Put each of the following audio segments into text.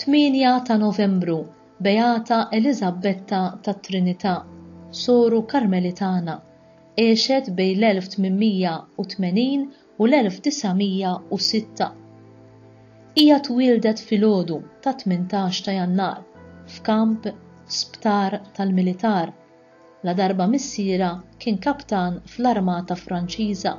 8 ta' Novembru, Beata Eliżabetta tat-Trinità, Soru Karmelitana, għexet bejn l-1880 u l-1906. Hija twieldet filgħodu tat-18 ta' Jannar f'kamp sptar tal-militar ladarba missierha kien kaptan fl-Armata Franċiża.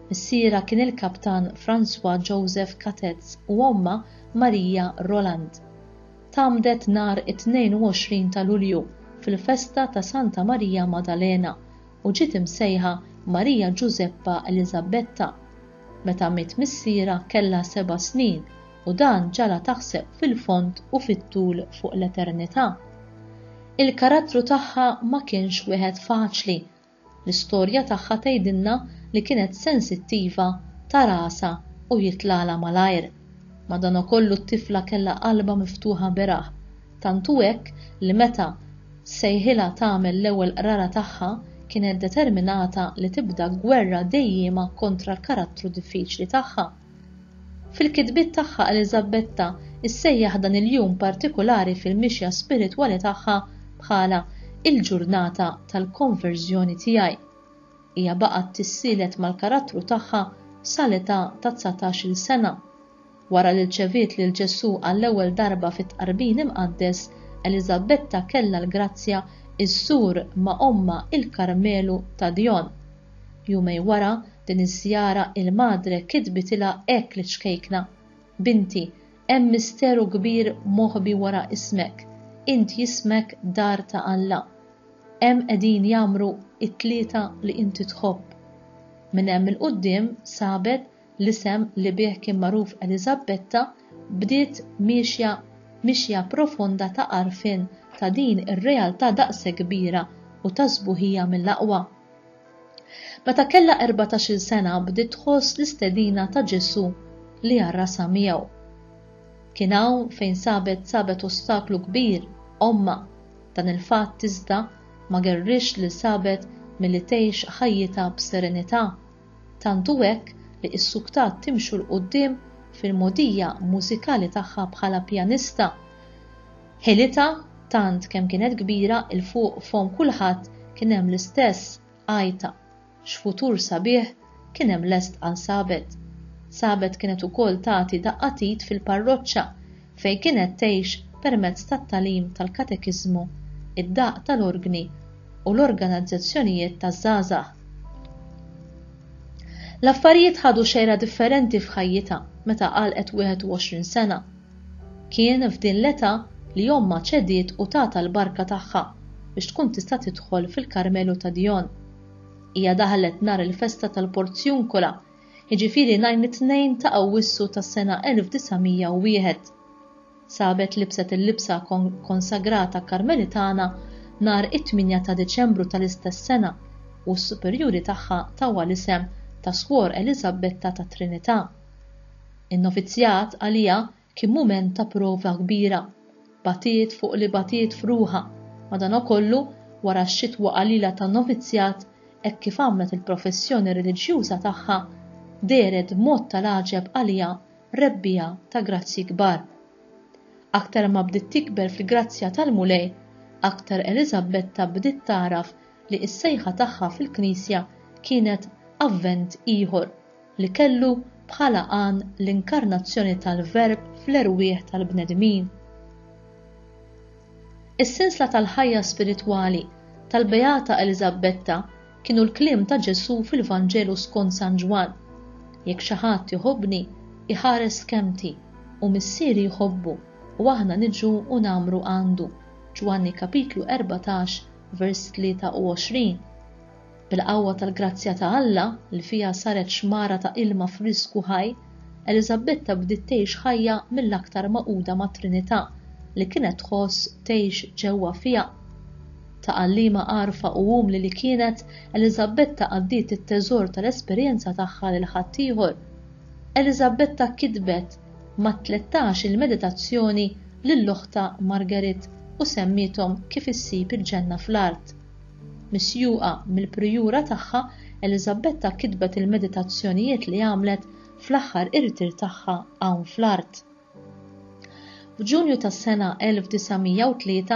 Missierha kien il-Kaptan François Joseph Catez u ommha Maria Roland. Tgħammdet nhar it-22 ta' Lulju fil-festa ta' Santa Marija Madalena u ġiet imsejħa Marija Ġużeppa Eliżabetta. Meta miet missierha kellha seba' snin u dan ġagħalha taħseb fil-fond u fit-tul fuq l-eternità. Il-karattru tagħha ma kienx wieħed faċli. L-istorja tagħha tgħidilna li kienet sensittiva, ta' rasha u jitlagħlha malajr. Madankollu t-tifla kellha qalbha miftuħa beraħ. Tant hu hekk li meta sejħilha tagħmel l-ewwel qrara tagħha kienet determinata li tibda gwerra dejjiema kontra l-karattru diffiċli tagħha. Fil-kitbiet tagħha Eliżabetta ssejjaħ dan il-jum partikulari fil-mixja spiritwali tagħha bħala il-ġurnata tal-konverżjoni tiegħi. Hija baqgħet tissielet mal-karattru tagħha sal-età ta' 19-il sena. Wara li rċeviet lil Ġesù għall-ewwel darba fit-Tqarbin Imqaddes, Eliżabetta kellha l-grazzja żżur ma' ommha il-Karmelu ta' Dion. Jumejn wara din iż-żjara il-Madre kitbitilha hekk liċ-ċkejkna, Binti, hemm misteru kbir moħbi wara ismek, int jismek Dar ta' Alla. Hemm qegħdin jgħammru t-tlieta li inti tħobb. Minn hemm 'il quddiem sabet l-isem li bih kien magħruf Eliżabbetta, bdiet miexja mixja profonda ta' għarfien ta' din ir-realtà daqshekk kbira u ta' sbuħija mill-aqwa. Meta kellha 14-il sena bdiet tħoss l-istedina ta' Ġesù li għarrasha miegħu. Kien hawn fejn sabet sabet ostaklu kbir, ommha. Dan il-fatt iżda ma gerrixx lil Sabet milli tgħix ħajjitha b'serenità. Tant hu hekk li issuktat timxu 'l quddiem fil-mogħdija mużikali tagħha bħala pjanista. Ħilitha tant kemm kienet kbira 'l fuq fomm kulħadd kien hemm l-istess għajta, x'futur sabiħ kien hemm lest għal Sabet. Sabet kienet ukoll tagħti daqqa t'id fil-parroċċa fejn kienet tgħix permezz tat-tagħlim tal-katekiżmu, id-daqq tal-orgni u l-organazzazzjonijiet taż-żgħażagħ. L-affarijiet ħadu xejra differenti f'ħajjitha meta għalqet 21 sena. Kien f'din l-età li ommha ċediet u tatha l-barka tagħha biex tkun tista' tidħol fil-Karmelu ta' Dion. Hija daħlet nhar il-festa tal-Porzjunkola, jiġifieri nhar it-Tnejn ta' Awwissu tas-sena 1901. Sabet libset il-libsa konsagrata Karmelitana nhar it-8 ta' Diċembru tal-istess sena u s-superjuri tagħha tawha l-isem ta' Swor Eliżabetta tat-Trinità. In-novizzjat għaliha kien mument ta' prova kbira. Batiet fuq li batiet f'ruħha. Madankollu, wara x-xitwa qalila tan-novizzjat, hekk kif għamlet il-professjoni reliġjuża tagħha, dehret b'mod tal-għaġeb għaliha rebbiegħa ta' grazzji kbar. Aktar ma bdiet tikber fil-grazzja tal-Mulej, aktar Eliżabetta bdiet tagħraf li s-sejħa tagħha fil-Knisja kienet avvent ieħor li kellu bħala għan l-inkarnazzjoni tal-Verb fl-erwieħ tal-bnedmin. Is-sinsla tal-ħajja spiritwali tal-Beata Eliżabetta kienu l-kliem ta' Ġesù fil-Vanġelu skont San Ġwann, Jekk xi ħadd iħobbni, iħares kelmti, u Missieri jħobbu, u aħna niġu u ngħammru għandu, Ġwanni kapitlu 14 vers 23. Bil-qawwa tal-grazzja ta' Alla, li fiha saret xmara ta' ilma frisk u ħaj, Eliżabetta bdiet tgħix ħajja mill-aktar magħquda mat-Trinità li kienet tħoss tgħix ġewwa fiha. Ta' għalliema għarfa u umli li kienet, Eliżabetta għaddiet it-teżor tal-esperjenza tagħha lil ħaddieħor. Eliżabetta kitbet mat-tlettax il-meditazzjoni lil oħtha Marguerite u semmiethom Kif issib il-ġenna fl-art. Misjuqa mill-prijura tagħha, Eliżabetta kitbet il-meditazzjonijiet li għamlet fl-aħħar irtir tagħha hawn fl-art. F'Ġunju tas-sena 1903,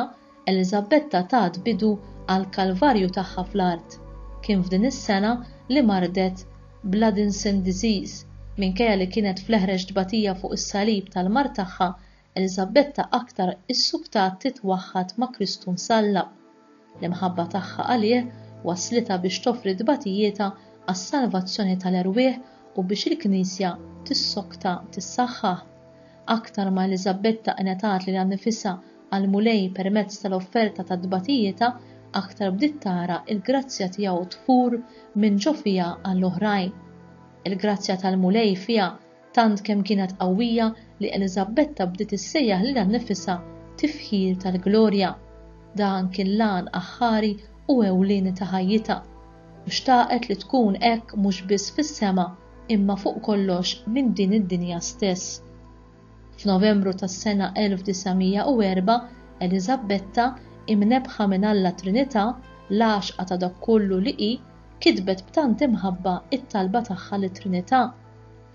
Eliżabetta tat bidu għall-kalvarju tagħha fl-art. Kien f'din is-sena li mardet bl-Addison disease. Minkejja li kienet fl-eħrex tbatija fuq is-salib tal-mard tagħha, Eliżabetta aktar issuktat titwaħħad ma' Kristu msallab. L-imħabba tagħha għalih wasslitha biex toffri tbatijietha għas-salvazzjoni tal-erwieħ u biex il-Knisja tissokta tissaħħaħ. Aktar ma Eliżabetta ingħatat lilha nnifisha għall-Mulej permezz tal-offerta ta' tbatijietha, aktar bdiet tara l-grazzja tiegħu tfur minn ġo fiha għall-oħrajn. Il-grazzja tal-Mulej fiha tant kemm kienet qawwija li Eliżabetta bdiet issejjaħ lilha nnifisha tifħir tal-glorja. Dan kien l-għan aħħari u ewlieni ta' ħajjitha. U xtaqet li tkun hekk mhux biss fis-sema imma fuq kollox minn din id-dinja stess. F'Novembru tas-sena 1904, Eliżabetta, imnebbħa minn Alla Trinità, l-għaxqa ta' dak kollu li hi, kitbet b'tant imħabba t-talba tagħha lit-Trinità.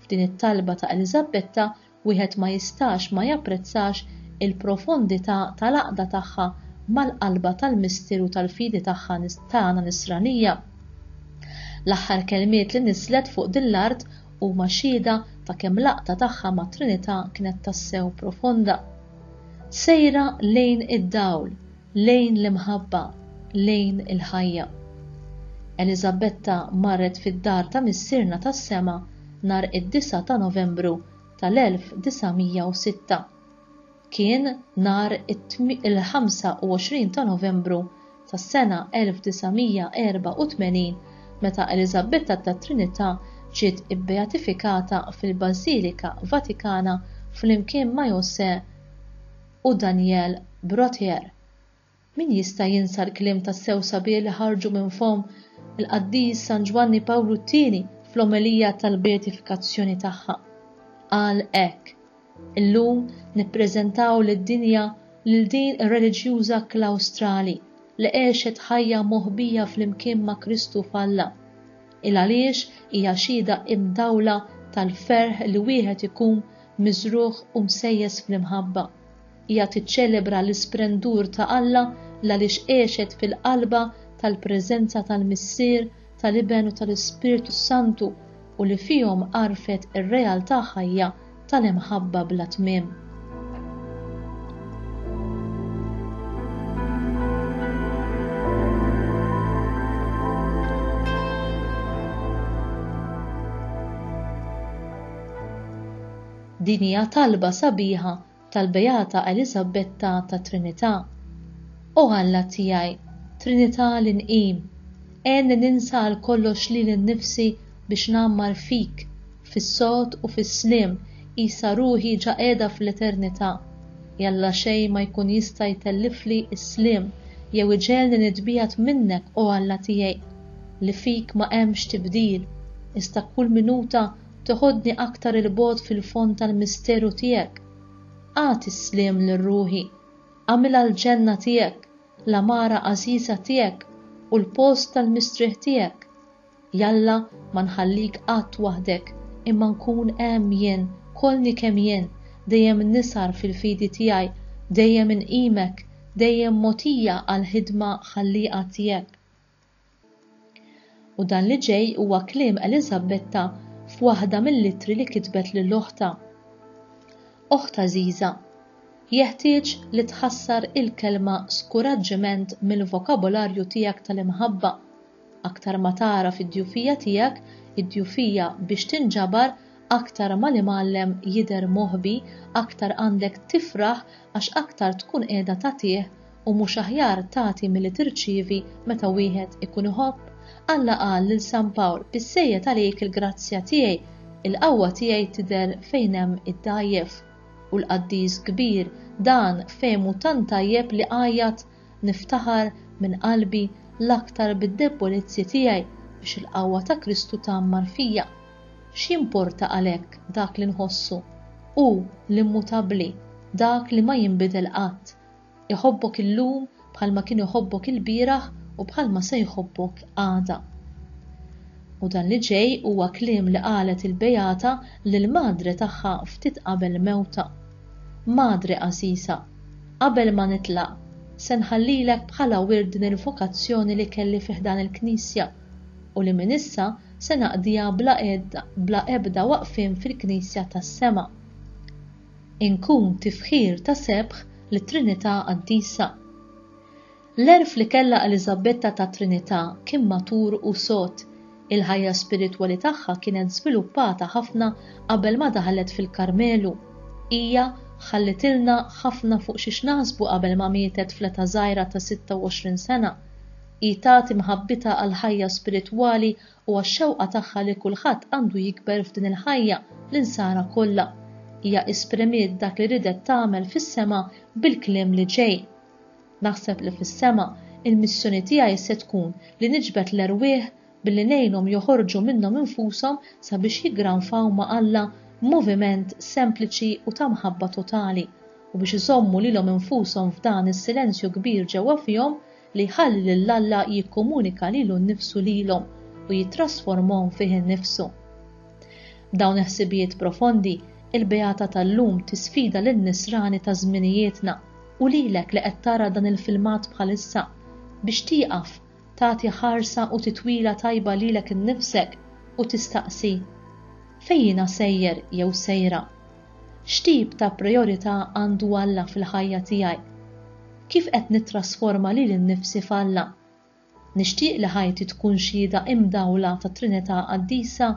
F'din it-talba ta' Eliżabetta wieħed ma jistax ma japprezzax il-profondità tal-għaqda tagħha mal-qalba tal-misteru tal-fidi tagħha tagħna Nisranija. L-aħħar kelmiet li nisslet fuq din l-art huma xhieda ta' kemm l-għaqda tagħha mat-Trinità kienet tassew profonda. Sejra lejn id-dawl, lejn l-imħabba, lejn il-ħajja. Eliżabetta marret fid-dar ta' Missierna tas-Sema nhar id-disgħa ta' Novembru tal-1906. Kien nhar il-25 ta' Novembru tas-sena 1984 meta Eliżabetta tat-Trinità ġiet ibbeatifikata fil-Bażilika Vatikana flimkien ma' José u Daniel Brottier. Min jista' jinsa l-kliem tassew sabiħ li ħarġu minn fomm il-Qaddis San Ġwanni Pawlu t-Tieni fl-omelija tal-beatifikazzjoni tagħha? Qal hekk, Illum nippreżentaw lid-dinja lil din ir-reliġjuża klawstrali li għexet ħajja moħbija flimkien ma' Kristu f'Alla. Il għaliex hija xhieda imdawla tal-ferħ li wieħed ikun miżrugħ u msejjes fl-imħabba. Hija tiċċelebra l-isprendur ta' Alla l-għaliex għexet fil-qalba tal-preżenza tal-Missier, tal-Iben u tal-Ispirtu s-Santu u li fihom għarfet ir-realtà ħajja tal-imħabba bla tmiem. Din hija talba sabiħa tal-Beata Eliżabetta tat-Trinità. O Alla tiegħi, Trinità li nqim, għenni ninsa għal kollox lili nnifsi biex ngħammar fik, fis-sod u fis-sliem, qisha ruħi ġa qiegħda fl-eternità. Jalla xejn ma jkun jista' jtellifli s-sliem jew iġegħelni nitbiegħed minnek, o Alla tiegħi, li fik ma hemmx tibdil, iżda kull minuta Teħodni aktar 'il bogħod fil-fond tal-misteru tiegħek. Agħti s-sliem lil ruħi. Agħmilha l-ġenna tiegħek, l-għamara għażiża tiegħek u l-post tal-mistrieħ tiegħek. Jalla ma nħallik qatt waħdek, imma nkun hemm jien, kollni kemm jien, dejjem nisgħar fil-fidi tiegħi, dejjem inqimek, dejjem mogħtija għall-ħidma ħallieqa tiegħek. U dan li ġej huwa kliem Eliżabetta f'waħda mill-ittri li kitbet lil oħtha. Oħt għażiża, jeħtieġ li tħassar il-kelma skuraġġiment mill-vokabolarju tiegħek tal-imħabba. Aktar ma tagħraf id-djufija tiegħek, id-djufija biex tinġabar, aktar ma l-Imgħallem jidher moħbi, aktar għandek tifraħ għax aktar tkun qiegħda tagħtih U mhux aħjar tagħti milli tirċievi meta wieħed ikun iħobb? Alla qal lil San Pawl, Biżżejjed għalik il-grazzja tiegħi, il-qawwa tiegħi tidher fejn hemm id-dgħajjef. U l-qaddis kbir dan fehmu tant tajjeb li għajjat, Niftaħar minn qalbi l-aktar bid-debbolizzi tiegħi biex il-qawwa ta' Kristu tgħammar fija. X'jimporta għalhekk dak li nħossu? Hu l-immutabbli, dak li ma jinbidel qatt, Iħobbok illum bħalma kien iħobbok ilbieraħ u bħalma se jħobbok għada. U dan li ġej huwa kliem li qalet il-Beata lill-madre tagħha ftit qabel mewtha. Madre għażiża, qabel ma nitlaq, se nħallilek bħala wirt din il-vokazzjoni li kelli fi ħdan il-Knisja u li minn issa se naqdiha bla bla ebda waqfien fil-Knisja tas-Sema. Inkun tifħir ta' sebħ lit-Trinità Qaddisa. L-għerf li kellha Eliżabetta tat-Trinità kien matur u sod. Il-ħajja spiritwali tagħha kienet żviluppata ħafna qabel ma daħlet fil-Karmelu. Hija ħallitilna ħafna fuq xiex naħsbu qabel ma mietet fl-età żgħira ta' 26 sena. Hi tat imħabbitha għall-ħajja spiritwali u għax-xewqa tagħha li kulħadd għandu jikber f'din il-ħajja, l-insara kollha. Hija esprimiet dak li riedet tagħmel fis-sema bil-kliem li ġej. Naħseb li fis-sema, il-missjoni tiegħi se tkun li niġbed l-erwieħ billi ngħinhom joħorġu minnhom infushom sabiex jiggranfaw ma' Alla b'moviment sempliċi u ta' mħabba totali u biex iżommu lilhom infushom f'dan is-silenzju kbir ġewwa fihom li jħalli lil Alla jikkomunika lilu nnifsu lilhom u jittrasformhom fih innifsu. B'dawn il-ħsibijiet profondi, il-Beata tal-lum tisfida lin-Nisrani ta' żminijietna u lilek li qed tara dan il-filmat bħalissa, biex tieqaf, tagħti ħarsa u titwila tajba lilek innifsek u tistaqsi, Fejn jiena sejjer jew sejra? X'tip ta' prijorità għandu Alla fil-ħajja tiegħi? Kif qed nittrasforma lili nnifsi f'Alla? Nixtieq li ħajti tkun xhieda imdawla tat-Trinità Qaddisa.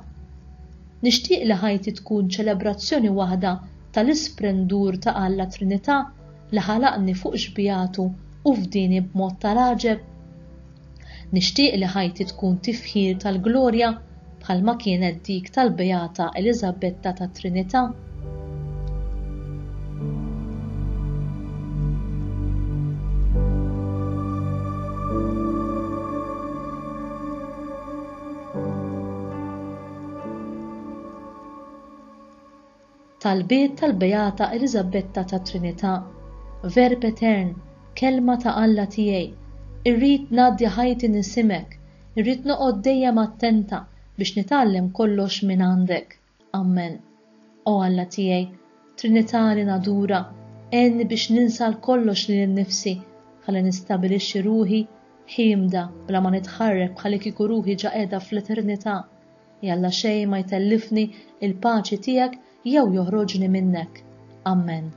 Nixtieq li ħajti tkun ċelebrazzjoni waħda tal-isprendur ta' Alla Trinità li ħalaqni fuq xbihatu u fdieni b'mod tal-għaġeb. Nixtieq li ħajti tkun tifħir tal-glorja bħalma kienet dik tal-Beata Eliżabetta tat-Trinità. Talbiet tal-Beata Eliżabetta tat-Trinità, Verb Etern, Kelma ta' Alla tiegħi, irrid ngħaddi ħajti nisimek, irrid noqgħod dejjem attenta biex nitgħallem kollox mingħandek. Ammen. O Alla tiegħi, Trinità li nadura, għenni biex ninsa għal kollox lili nnifsi, ħalli nistabilixxi ruħi ħiemda bla ma nitħarrek bħalikieku ruħi ġa qiegħda fl-eternità. Jalla xejn ma jtellifni l-paċi tiegħek jew joħroġni minnek. Ammen.